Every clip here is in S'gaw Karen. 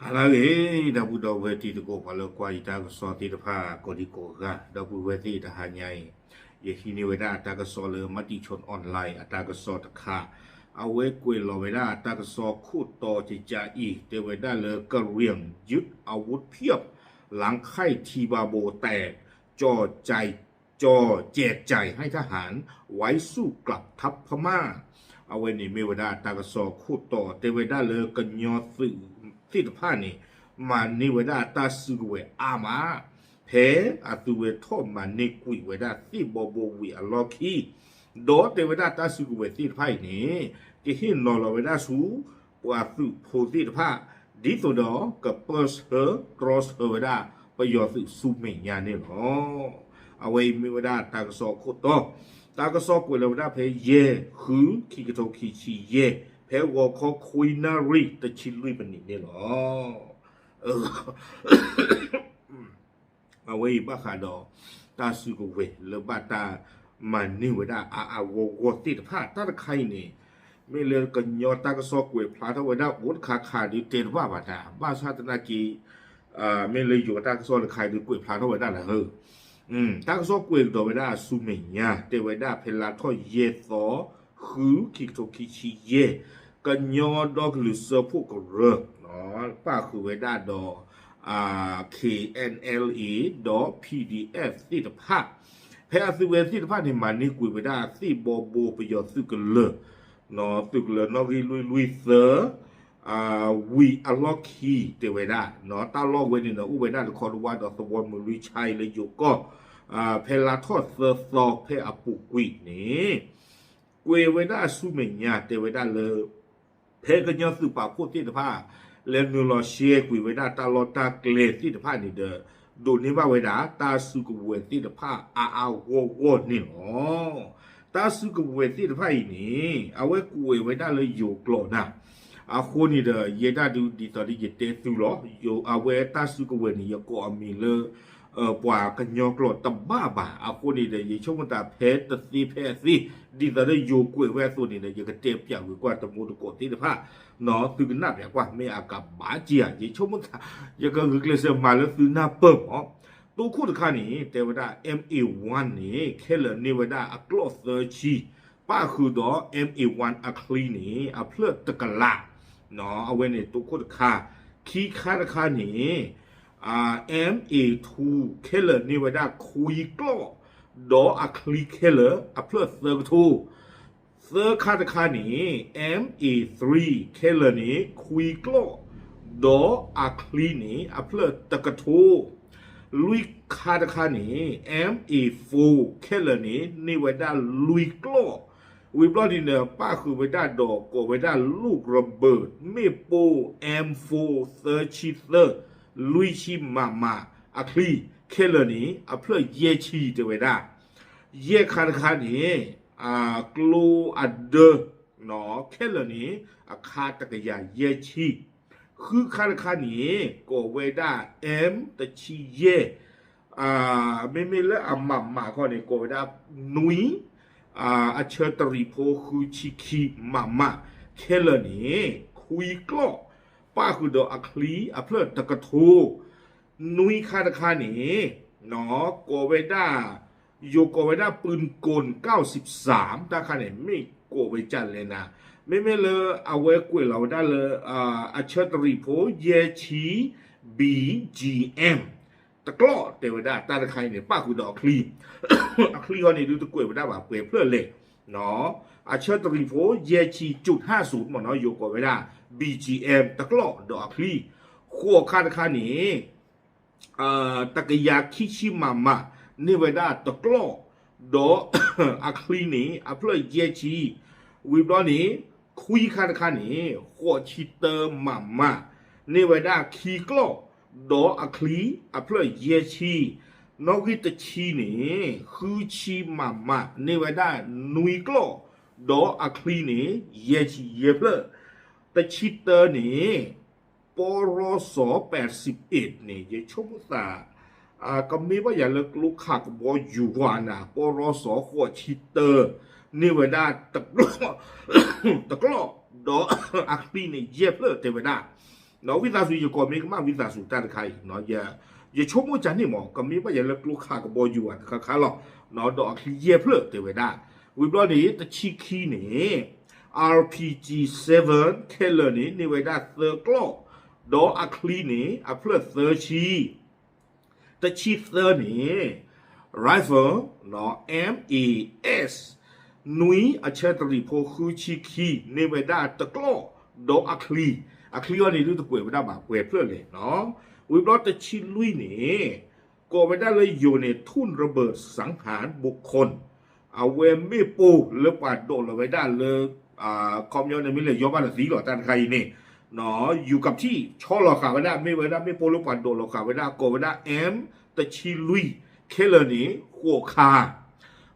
အဂ့ၤ ဒီပုၢ်ဒီဝဲၢ်တံၤသကိး ပှၤလၢကွၢ်ယတၢ်ကစီၣ်သ့ၣ်တဖၣ် ကိးဒံကိးဂၤ ဒီပုၢ်ဝဲၢ်သ့ၣ်တဟါညါအံၤ ယဟံးန့ၢ်ဝဲဒၣ်တၢ်ကစီၣ်လၢ မၤတံာ်ဆိၣ် online အတၢ်ကစီၣ်တခါ အဝဲကွဲးလီၤဝဲဒၣ်တၢ်ကစီၣ်ခိၣ်တီကကးအံၤ တဲဝဲဒၣ်လၢ กะเหรี่ยงยึดอาวุธเพียบ หลังค่ายทีบาโบแตก จ่อใจ จ่อแจกจ่ายให้ทหาร ไว้สู้กลับทัพพม่า အဝဲန့ၣ်မ့ၢ်ဝဲဒၣ်တၢ်ကစီၣ်ခိၣ်တီ တဲဝဲဒၣ်လၢကညီသုးသ့ၣ်တဖၣ်န့ၣ် မၤန့ၢ်ဝဲဒၣ်တၢ်စုကဝဲၤအါမး ဖဲအသုဝဲထီၣ်မၤန့ၢ်ကွံာ်ဝဲဒၣ်သ့ၣ်ဘီဘိဝံၤအလီၢ်ခံ ဒီးတဲဝဲဒၣ်တၢ်စုကဝဲၤသ့ၣ်တဖၣ်အံၤန့ၣ် ကဟ့ၣ်နီၤလီၤဝဲဒၣ်ဆူ ပှၤသုးဖိသ့ၣ်တဖၣ် ဒ်သိးဒီးကပၢၢ်ဆၢတြီဆၢဝဲဒၣ်ပယီၤသုးဆူမဲာ်ညါန့ၣ်လီၤ. အဝဲအံၤမ့ၢ်ဝဲဒၣ်တၢ်ကစီၣ်ခိၣ်တီ တၢ်ကစီၣ်ကွဲးလီၤဝဲဒၣ်ဖဲယဲၢ် ဃု ခံကထိခံဆံယဲၢ် ဖဲဂီၤခီခွံနၣ်ရံၣ်တဆံလွံၢ်မံးနံးန့ၣ်လီၤ. အဝဲအံၤဘၣ်ဃးဒီး တၢ်စုကဝဲၤလၢဘၣ်တၢ်မၤန့ၢ်ဝဲဒၣ်အါအါဂီၢ်ဂီၢ်သ့ၣ်တဖၣ် တၢ်တခါအံၤန့ၣ် မ့ၢ်လၢကညီတၢ်ကစီၣ်ကွဲးဖျါထီၣ်ဝဲဒၣ်အိၣ်တခါခါဒုးတဲတဘၣ်ဘၣ်တၢ် ဘၣ်ဆၣ်သနာ်က့ မ့ၢ်လၢယိၤတၢ်ကစီၣ်တခါအံၤဒုးကွဲးဖျါထီၣ်ဝဲဒၣ်လၢ တၢ်ကစီၣ်ကွဲးကဒီးဝဲဒၣ်အဆူမဲာ်ညါ တဲဝဲဒၣ်ဖဲလါထီၣ်ယဲၢ်သီ ဃု ခံကထိခံဆံယဲၢ် ကညီဒီကလုာ်စၢဖှိၣ်ကရၢ ပၣ်ဃုာ်ဝဲဒၣ်ဒီး K N L A ဒီး P D F သ့ၣ်တဖၣ် ဖဲအသုဝဲသ့ၣ်တဖၣ်န့ၣ် မၤန့ၢ်ကွံာ်ဝဲဒၣ်သ့ၣ်ဘီဘိပယီၤသုးကလၢၤ သုးကလၢၤနီၣ်ဂံၢ်လွံၢ်လွံၢ်သၢ ဝံၤအလီၢ်ခံတဲဝဲဒၣ် တၢ်လီၢ်ဝဲန့ၣ်ဒီး အိၣ်ဝဲဒၣ်တခီတဝါဒီးသဝီမုၢ်လွံၢ်ဆါအံၤလၢယိၤကီၢ် ဖဲလါထီၣ်သၢသီဖဲအပူၤကွံာ်န့ၣ် ကွဲးဝဲဒၣ်ဆူမဲာ်ညါတဲဝဲဒၣ်လၢ ဖဲကညီသုးပာ်ဖှိၣ်သ့ၣ်တဖၣ် လဲၤနုာ်လီၤရှဲကွံာ်ဝဲဒၣ်တၢ်လီၢ်တၢ်ကျဲသ့ၣ်တဖၣ်န့ၣ်ဒီး ဒိးန့ၢ်ဘၣ်ဝဲဒၣ် တၢ်စုကဝဲၤသ့ၣ်တဖၣ်အါအါဂီၢ်ဂီၢ်န့ၣ်လီၤ. တၢ်စုကဝဲၤသ့ၣ်တဖၣ်အံၤန့ၣ် အဝဲကွဲးဝဲဒၣ်လၢယိၤကျိာ်နၤ အဃိန့ၣ်ဒီး ယဲဒၣ်ဒုးဒ်သိးလၢယတဲသုလီၤ အဝဲတၢ်စုကဝဲၤန့ၣ် ယကိးအမံၤလၢ ပှၤကညီကျိာ်တဘၣ်ဘၣ် အဃိန့ၣ်ဒီး ယဆိကမိၣ်တၢ်ဖဲတသ့ဖဲအသ့ ဒ်သိးလၢယိၤကွဲးဝဲအသိးန့ၣ်ဒီး ယကတဲပၠးဝံၤကွၢ်တမူတကိးသ့ၣ်တဖၣ် သုကနၣ်ပၠးကွၢ် မ့ၢ်အကဘၣ်က့ၤဧါ ယဆိကမိၣ်တၢ် ယကဂုာ်ကျဲးစၢးမၤလၢသုနၢ်ပၢၢ်မး တိခိၣ်တခါန့ၣ် တဲဝဲဒၣ် M A one န့ၣ် ခဲလၢာ်န့ၢ်ဝဲဒၣ်အကျိာ်သၢဆံ ပၣ်ဃုာ်ဒီး M A one အချံန့ၣ် အဖျၢၣ်တကလး အဝဲန့ၣ်တိခိၣ်တခါ ခံခါတခါန့ၣ် M A two ခဲလၢာ်န့ၢ်ဝဲဒၣ်ခွံကျိာ် ဒီးအချံခဲလၢာ်အဖျၢၣ်သၢကထိ သၢခါတခါန့ၣ် M A three ခဲလၢာ်န့ၣ် ခွံကျိာ် ဒီးအချံန့ၣ် အဖျၢၣ်တကထိ လွံၢ်ခါတခါန့ၣ် M A four ခဲလၢာ်န့ၣ် န့ၢ်ဝဲဒၣ်လွံၢ်ကျိာ် ဝံၤဘျီန့ၣ်ဒီး ပၣ်ဃုာ်ဝဲဒၣ်ဒီးကိးဝဲဒၣ် ลูกระเบิด မ့ၣ်ပိၢ် M four သၢဆံသၢ လွံၢ်ဆံ မမ အချံ ခဲလၢာ်န့ၣ် အဖျၢၣ်ယဲၢ်ဆံတဲဝဲဒၣ် ယဲၢ်ခါတခါန့ၣ် ကျိအဒၢ ခဲလၢာ်န့ၣ် အခါတကယၤယဲၢ်ဆံ ဃုခါတခါန့ၣ် ကိးဝဲဒၣ် M တဆံယဲၢ် မ့မ့ၢ်လၢအမမခီန့ၣ် ကိးဝဲဒၣ် နွံ အဆၢတရံးဖိဃုဆံခံ မမ ခဲလၢာ်န့ၣ် ခွံကျိာ် ပၣ်ဃုာ်ဒီးအချံအဖျၢၣ်တကထိ နွံခါတခါန့ၣ် ကိးဝဲဒၣ် ယိၤကိးဝဲဒၣ် ปืนกล เก้าสิบสาม တၢ်ခါန့ၣ် မ့ၢ်ကိးဝဲဒ်လဲၣ်နၤ မ့မ့ၢ်လၢအဝဲကွဲးလီၤဝဲဒၣ်လၢ အဆၢတရံးဖိယဲၢ်ဆံ B G M တကျိာ်တဲဝဲဒၣ် တၢ်တခါအံၤန့ၣ် ပၣ်ဃုာ်ဒီးအချံ အချံဃီန့ၣ်ဒုးတကွဲးဝဲဒၣ်ဘၣ်ပှဲၤဖျၢၣ်လဲၣ် အဆၢတရံးဖိယဲၢ်ဆံ จุดห้าศูนย์ မ့ၢ်နီၤ ယိၤကိးဝဲဒၣ် B G M တကျိာ်ဒီးအချံ ဃိးခါတခါန့ၣ် တကယၤခံဆံ မမ န့ၢ်ဝဲဒၣ်တကျိာ် ဒီးအချံန့ၣ် အဖျၢၣ်ယဲၢ်ဆံ ဝံၤဘျီန့ၣ် ခွံခါတခါန့ၣ် ဃိးဆံတၢ မမ န့ၢ်ဝဲဒၣ်ခံကျိာ် ဒီးအချံအဖျၢၣ်ယဲၢ်ဆံ နီၣ်ဂံၢ်တဆံန့ၣ် ဃုဆံ မမ န့ၢ်ဝဲဒၣ်နွံကျိာ် ဒီးအချံန့ၣ် ယဲၢ်ဆံယဲၢ်ဖျၢၣ် တဆံတၢန့ၣ် ပီရီစီၤ แปดสิบเอ็ด န့ၣ် ယဆိကမိၣ်သး ကမ့ၢ်ဘၣ်ယၤလၢကျိခးကဘီယူၤကွၢ်နၤ ပီရီစီၤဃိးဆံတၢ န့ၢ်ဝဲဒၣ်တကျိာ် ဒီးအချံန့ၣ် ယဲၢ်ဖျၢၣ်တဲဝဲဒၣ် ဝံသးစူၤ ယကိးမ့ၢ်ကမၣ်ဝံသးစူၤတၢ်တခါအံၤ, ယဆိကမိၣ်ကန့ၣ်မး ကမ့ၢ်ဘၣ်ယၤလၢကျိခးကဘီယူၤဘၣ်တခါခါလီၤ, ဒီးအချံယဲၢ်ဖျၢၣ်တဲဝဲဒၣ်, ဝံၤဘျီန့ၣ် တဆံခံန့ၣ် RPG seven ခဲလၢာ်န့ၣ် န့ၢ်ဝဲဒၣ်သၢကျီၢ်, ဒီးအချံန့ၣ် အဖျၢၣ်သၢဆံ တဆံသၢန့ၣ် rifle နီၣ် M A S နွံ အဆၢတရံးဖိ ဃုဆံခံ န့ၢ်ဝဲဒၣ်တကျီၢ်, ဒီးအချံ, အချံအီၤန့ၣ်ဒုးတကွဲးဝဲဒၣ်ဘၣ် ပှဲၤဖျၢၣ်လဲၣ်နီၣ်, ဝံၤဘျီတဆံလွံၢ်န့ၣ် ကိးဝဲဒၣ်လၢယိၤန့ၣ် ทุ่นระเบิดสังหารบุคคล အဝဲမ့ၣ်ပိၢ်လၢပှၤဒိးလီၤဝဲဒၣ်လၢ ခီပညီန့ၣ်မ့ၢ်လဲၤယီၢ်ဘၣ်တသံလီၤ တၢ်တခါအံၤန့ၣ် ယူၤကဖံၣ် ဆီလီၤဃာ်ဝဲဒၣ် မ့ၢ်ဝဲဒၣ်မ့ၣ်ပိၢ်လၢပှၤဒိးလီၤဃာ်ဝဲဒၣ် ကိးဝဲဒၣ် M တဆံလွံၢ် ခဲလၢာ်န့ၣ် ဃိးခါ,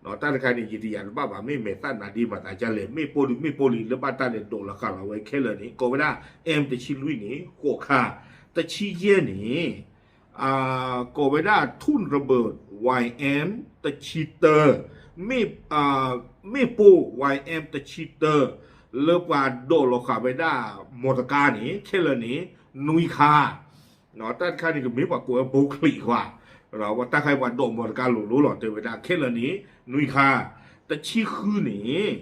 တၢ်တခါန့ၣ် ယတယာ်တဘၣ်ဘၣ် မ့ၢ်မဲာ်သၣ်နါဒ့မၤသးဒ်လဲၣ် မ့ၣ်ပိၢ်လံ မ့ၣ်ပိၢ်လံ လၢဘၣ်တၢ်လဲၤဒိးလီၤဃာ်လီၤဝဲခဲလၢာ်န့ၣ် ကိးဝဲဒၣ် M တဆံလွံၢ်န့ၣ် ဃိးခါ, တဆံယဲၢ်န့ၣ် ကိးဝဲဒၣ် ทุ่นระเบิด Y M တဆံတၢ မ့ၣ်ပိၢ် Y M တဆံတၢ လၢပှၤဒိးလီၤဃာ်ဝဲဒၣ် မော်တော်ကား န့ၣ် ခဲလၢာ်န့ၣ် နွံခါ, တၢ်တခါန့ၣ် ကမ့ၢ်ပှၤကိးဝဲ ဗုံးချံခွါ, တၢ်တခါအံၤပှၤဒိး မော်တော်ကား လိၤလိၤလီၤ တဲဝဲဒၣ် ခဲလၢာ်န့ၣ် နွံခါ, တဆံဃုန့ၣ်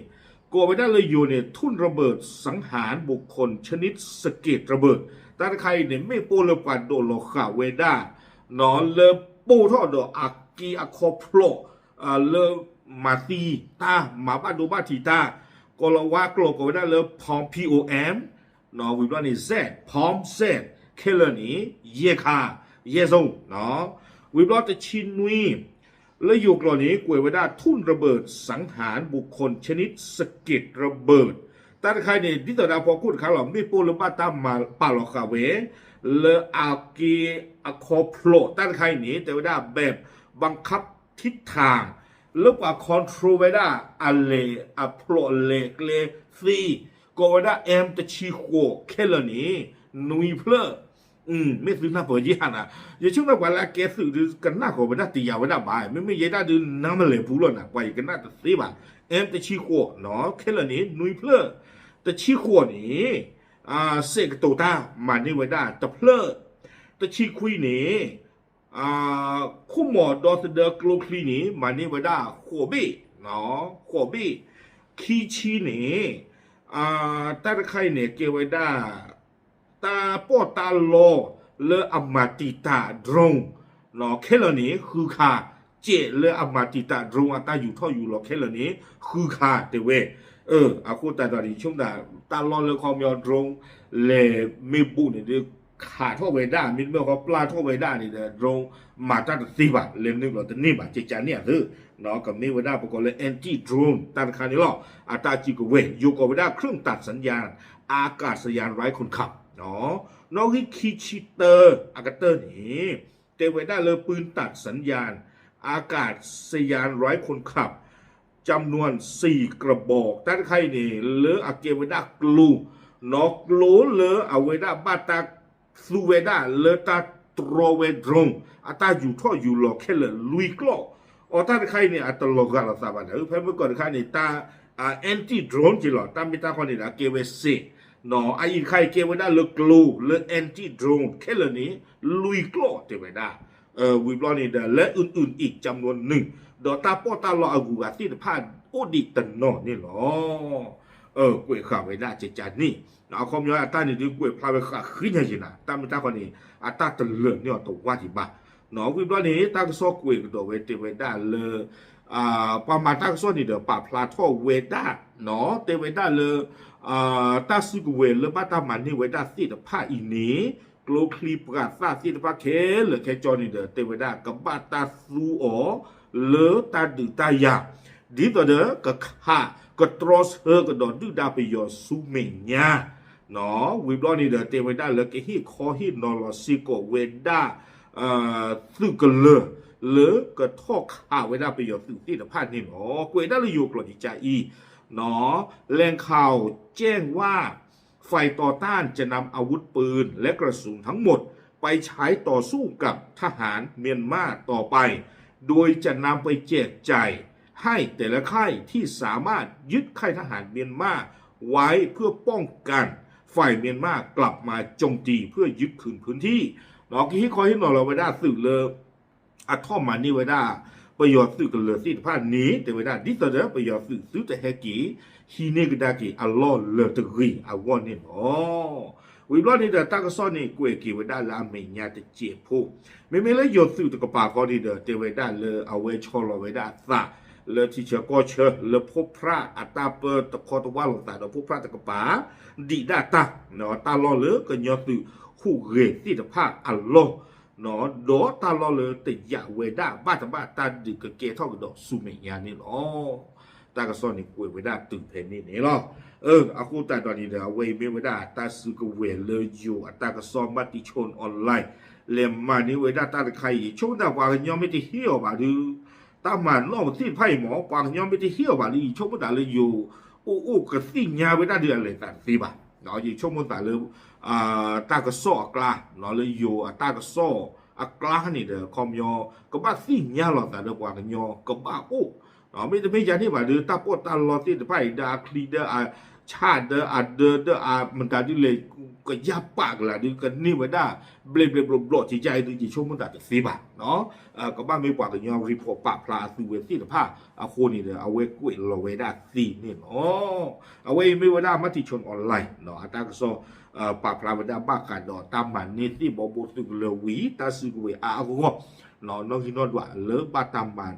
ကိးဝဲဒၣ်လၢယိၤန့ၣ် ทุ่นระเบิดสังหารบุคคลชนิดสะเก็ดระเบิด တၢ်တခါအံၤန့ၣ် မ့ၣ်ပိၢ်လၢပှၤဒိးလီၤဃာ်ဝဲဒၣ် လၢပိၢ်ထီၣ်ဒီးအက့အခီဖျိး လၢမၤသံတၢ် မၤဘၣ်ဒိဘၣ်ထံးတၢ်, ကိးလီၤဝါကျိာ်ကိးဝဲဒၣ်လၢ bomb ဖံး အိၣ် M ဝံၤဘျီန့ၣ် Z bomb Z ခဲလၢာ်န့ၣ် ယဲၢ်ခါ, ယဲၢ်စိ, ဝံၤဘျီတဆံနွံ လၢယိၤကျိာ်န့ၣ် ကွဲးဝဲဒၣ် ทุ่นระเบิดสังหารบุคคลชนิดสะเก็ดระเบิด တၢ်တခါအံၤန့ၣ် ဒ်သိးဒီးဖီခိၣ်တခါလီၤ မ့ၣ်ပိၢ်လၢဘၣ်တၢ်မၤပာ်လီၤဃာ်ဝဲ လၢအက့အခီဖျိး တၢ်တခါအံၤန့ၣ် တဲဝဲဒၣ် แบบบังคับทิศทาง လၢပှၤ control ဝဲဒၣ် အလဲၤအဖျိးလဲၤကျဲသ့, ကိးဝဲဒၣ် M တဆံဃိး ခဲလၢာ်န့ၣ် နွံဖျၢၣ်, မ့ၢ်သုနၢ်ပၢၢ်ယဲၢ်ဟါနၤ, ယဆိကမိၣ်ပှၤလၢအကဲသုးဒုး ကနၣ်ဃီၤဝဲဒၣ်တယာ်ဝဲဒၣ်ဘၣ်, မ့မ့ၢ်ယဲဒၣ်ဒုး နါမလဲၤပူၤလီၤနၤ ပှၤယကနၣ်တသ့ဘၣ်, M တဆံဃိးနီၣ် ခဲလၢာ်န့ၣ် နွံဖျၢၣ်, တဆံဃိးန့ၣ် စဲးကတိၤတၢ် မၤန့ၢ်ဝဲဒၣ်တဖျၢၣ်, တဆံခွံန့ၣ် ခိၣ်မီၤဒီသဒၢကျိချံန့ၣ် မၤန့ၢ်ဝဲဒၣ်ဃိးဘ့ၣ်, ဃိးဘ့ၣ်, ခံဆံန့ၣ် တၢ်တခါအံၤန့ၣ် ကဲဝဲဒၣ် တၢ်ပီးတၢ်လီလၢအမၤတံာ်တာ် drone ခဲလၢာ်န့ၣ် ဃုခါ, စဲးလၢအမၤတံာ်တာ် drone အတၢ်ယူၤထီၣ်ယူၤလီၤခဲလၢာ်န့ၣ် ဃုခါတဲဝဲ, အဃိသတးဒီး ယဆိကမိၣ် တၢ်လီၢ်လၢခီပညီ drone လဲၤမ့ၢ်ဘူးန့ၣ်ဒီး ခးထီၣ်ဝဲဒၣ် မ့တမ့ၢ်ဃီပျၢ်ထီၣ်ဝဲဒၣ်န့ၣ်ဒီး drone မၤတၢ်တသ့ဘၣ် လဲၤနုာ်လီၤတန့ၢ်ဘၣ် ကကန့ၣ်အသး, ကမ့ၢ်ဝဲဒၣ်ပကိးလၢ anti drone တၢ်တခါန့ၣ်လီၤ. အတၢ်စုကဝဲၤ ယိၤကိးဝဲဒၣ် เครื่องตัดสัญญาณอากาศยานไร้คนขับ နီၣ်ဂံၢ်ခံဆံတၢ အကတၢၢ်န့ၣ် တဲဝဲဒၣ်လၢ ปืนตัดสัญญาณอากาศยานไร้คนขับ จำนวนสี่กระบอก တၢ်တခါအံၤန့ၣ် လၢအကဲဝဲဒၣ်ကျိ, နီၣ်ကျိလၢအဝဲဒၣ်ဘၣ်တၢ်သူဝဲဒၣ်လၢတၢ်တြီဝဲ drone အတၢ်ယူၤထီၣ်ယူၤလီၤခဲလၢာ်လွံၢ်ကျီၢ်, အီတၢ်တခါအံၤန့ၣ် အတလီၤဂာ်လိာ်သးဘၣ်ဒီး ဖဲမ့ၢ်ကီးတခါန့ၣ် တၢ် anti drone က့လီၤ တၢ်မ့ၢ်တၢ်ခီန့ၣ်ဒီး အကဲဝဲစ့း, နီၣ် အအံၤတခါအံၤကဲဝဲဒၣ်လၢကျိလၢ anti drone ခဲလၢာ်န့ၣ် လွံၢ်ကျီၢ်တဲဝဲဒၣ် ဝံၤဘျီန့ၣ်ဒီး และอื่นๆอีกจำนวนหนึ่ง ဒီးတၢ်ပီးတၢ်လီအဂုၤအဂၤသ့ၣ်တဖၣ်အိၣ်ဒံးတနီၤန့ၣ်လီၤ. ကွဲးဃာ်ဝဲဒၣ်ကကန့ၣ်, အခီပညီအတၢ်န့ၣ်ဒုးကွဲးဖျါဝဲဃာ်ဃံညါယံၤနၤ တၢ်မ့ၢ်တၢ်ခီန့ၣ် အတၢ်တလၢာ်န့ၢ်အီၤတဝါဒံးဘၣ်, ဝံၤဘျီန့ၣ် တၢ်ကစီၣ်ကွဲးကဒီးဝဲတဲဝဲဒၣ်လၢ ပှၤမၤတၢ်ကစီၣ်န့ၣ်ဒီး ပာ်ဖျါထီၣ်ဝဲဒၣ်, တဲဝဲဒၣ်လၢ တၢ်စုကဝဲၤလၢဘၣ်တၢ်မၤန့ၢ်ဝဲဒၣ်သ့ၣ်တဖၣ်အံၤန့ၣ် ကျိချံပှၤသၣ်သ့ၣ်တဖၣ်ခဲလၢာ်ခဲဆ့န့ၣ်ဒီး တဲဝဲဒၣ် ကဘၣ်တၢ်သူအီၤလၢတၢ်ဒုးတၢ်ယၤ ဒ်သိးဒီး ကခးကတြီဆၢကဒီးဒုၣ်ဒါပယီၤဆူမဲာ်ညါ, ဝံၤဘျီန့ၣ်ဒီး တဲဝဲဒၣ်လၢကဟ့ၣ်ခီဟ့ၣ်နီၤလီၤစ့ၢ်ကီးဝဲဒၣ် သုးကလၢၤ လၢကထီၣ်ခးဝဲဒၣ်ပယီၤသုးသ့ၣ်တဖၣ်န့ၣ်လီၤ. ကွဲးဒၣ်လၢယိၤကျိာ်ကကအံၤ, แหล่งข่าวแจ้งว่า ฝ่ายต่อต้านจะนำอาวุธปืนและกระสุนทั้งหมดไปใช้ต่อสู้กับทหารเมียนมาต่อไป โดยจะนำไปแจกจ่ายให้แต่ละค่ายที่สามารถยึดค่ายทหารเมียนมาไว้เพื่อป้องกัน ฝ่ายเมียนมากลับมาโจมตีเพื่อยึดคืนพื้นที่ ဒီးကဟ့ၣ်ခီဟ့ၣ်နီၤလီၤဝဲဒၣ်သုးလၢ အထီၣ်မၤန့ၢ်ဝဲဒၣ် ပယီၤသုးကလၢၤသ့ၣ်တဖၣ်န့ၣ် တဲဝဲဒၣ် ဒ်သိးဒီးပယီၤသုးသုတဟဲက့ၤ ဟံးန့ၢ်ကဒါက့ၤအလီၢ်လၢၤတဂ့ၤအဂီၢ်န့ၣ်လီၤ. ဝံၤဘျီန့ၣ်ဒီးတၢ်ကစီၣ်န့ၣ် ကွဲးက့ၤဝဲဒၣ်လၢအမဲာ်ညါတစဲးဖိ, မ့မ့ၢ်လၢယိၤသုးတကပၤဃီန့ၣ်ဒီး တဲဝဲဒၣ်လၢအဝဲဆီလီၤဝဲဒၣ်အသး လၢထံဆၢကီၢ်ဆၢ လၢဖိဖြၣ်အတၢ်ပၢတခီတဝၢ်လိာ်သးဒီးဖိဖြၣ်တကပၤ ဒံးဒၣ်တၢ် တၢ်လီၢ်လၢကညီသုးဟူးဂဲၤသ့ၣ်တဖၣ်အလီၢ် ဒီးတၢ်လီၢ်လၢတယာ်ဝဲဒၣ်ဘၣ်တဘၣ်တၢ်ဒုးကကဲထီၣ်ကဒီးဆူမဲာ်ညါန့ၣ်လီၤ. တၢ်ကစီၣ်န့ၣ်ကွဲးဝဲဒၣ်တုၤဖဲန့ၣ်န့ၣ်လီၤ. အဃိသတးဒီးန့ၣ်ဒီး အဝဲအံၤမ့ၢ်ဝဲဒၣ်တၢ်စုကဝဲၤလၢယိၤအတၢ်ကစီၣ် Matichon Online လဲၤမၤန့ၢ်ဝဲဒၣ်တၢ်တခါအံၤ ယဆိကမိၣ်သးပှၤကညီမ့ၢ်တဟ့ၣ်အီၤဘၣ်ဒီး တၢ်မၤနီၣ်ပသ့ၣ်တဖၣ်အံၤမ့ၢ် ပှၤကညီမ့ၢ်တဟ့ၣ်အီၤဘၣ်ဒီး ယဆိကမိၣ်သးလၢယိၤ အိၣ်အိၣ်ကသ့ၣ်ညါဝဲဒၣ်ဒီးအလဲၤသးတသ့ဘၣ်. ယဆိကမိၣ်သးလၢ တၢ်ကစီၣ်အကျါ လၢယိၤအတၢ်ကစီၣ်အကျါန့ၣ်ဒီး ခီပညီ ကဘၣ်သ့ၣ်ညါလီၤသးဒီးပှၤကညီ ကဘၣ်အိၣ် မ့တမ့ၢ်ယၤန့ၣ်ဘၣ်ဒီး တၢ်ပီးတၢ်လီသ့ၣ်တဖၣ်အံၤ ဒီးအချံဒီးအဆၣ်ဒီးအဒၢဒီးအမတၤဒ်လဲၣ် ကယၢ်ပာ်ကလာ်ဒီး ကန့ၢ်ဝဲဒၣ် ဘျဲးဘျဲးဘျီဘျီ ကကဲအံၤဒီး ယဆိကမိၣ်သးတသ့ဘၣ်. ကဘၣ်မ့ၢ်ပှၤကညီ report ပာ်ဖျါအသုဝဲသ့ၣ်တဖၣ်အဃိန့ၣ်ဒီး အဝဲကွဲးလီၤဝဲဒၣ်သ့န့ၣ်လီၤ. အဝဲအံၤမ့ၢ်ဝဲဒၣ် Matichon Online အတၢ်ကစီၣ် ပာ်ဖျါဝဲဒၣ်ဘၣ်ဃးဒီးတၢ်မၤန့ၢ်သ့ၣ်ဘီဘိသုးကလၢၤဝံၤ တၢ်စုကဝဲၤအါအါဂီၢ်ဂီၢ် နီၣ်ဂံၢ်နီၣ်ဒွးလၢဘၣ်တၢ်မၤ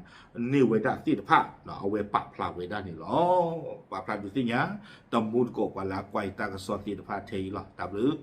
န့ၢ်ဝဲဒၣ်သ့ၣ်တဖၣ် အဝဲပာ်ဖျါဝဲဒၣ်န့ၣ်လီၤ. ပာ်ဖျါဒုးသ့ၣ်ညါ တမူတကိးပှၤလၢအကွၢ်အံၤတၢ်ကစီၣ်သ့ၣ်တဖၣ်ထဲအံၤလီၤ. တၢ်ဘျုး